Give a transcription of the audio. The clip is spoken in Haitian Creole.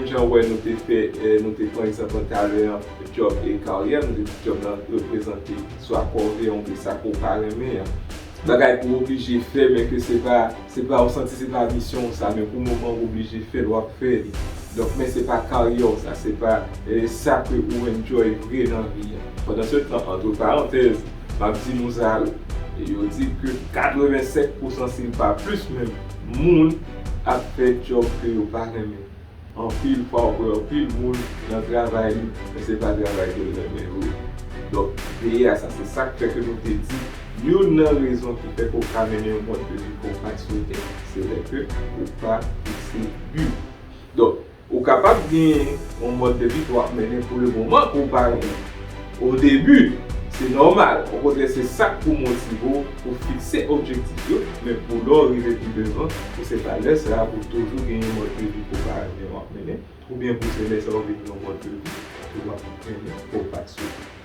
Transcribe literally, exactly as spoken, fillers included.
Jan w wè nou te fè, eh, nou te pran egzanp an talè an, djòb e karyè, nou te di djòb lan reprezante swa kò w vle oubyen sa ke w pa renmen an. Bagay pou w oblije fè, men ke se pa, se pa, ou santi se pa misyon w sa, men pou moman w oblije fè l, w ap fè li. Donk, men se pa karyè w sa, se pa, eh, sa ke ou enjoy vre nan vi an. Pandan se tan, antre parantèz, m ap di nou sa, yo di ke katrevensenk pousan, si l pa plis menm, moun ap fè djòb ke yo pa renmen. Anpil fwa, w wè anpil moun nan travay li, men se pa travay ke l renmen vre. Donk, veye a sa, se sa k fè ke nou te di, youn nan rezon ki fè ke w ka mennen yon mòd de vi ke w pa swete, se lè ke ou pa fikse bi. Donk, ou kapab gen yon mòd de vi ke w ap mennen pou le moman ke w pa renmen. O debi, se nòmal. Okontrè, se sa k pou motive w pou fikse objektif yo, men pou lè w rive pi devan, pou se pa lè sa a pou w toujou gen yon mòd de vi ke w pa renmen w ap mennen, oubyen pou se lè sa a w vin gen yon mòd de vi ke w ap mennen ke w pa t swete.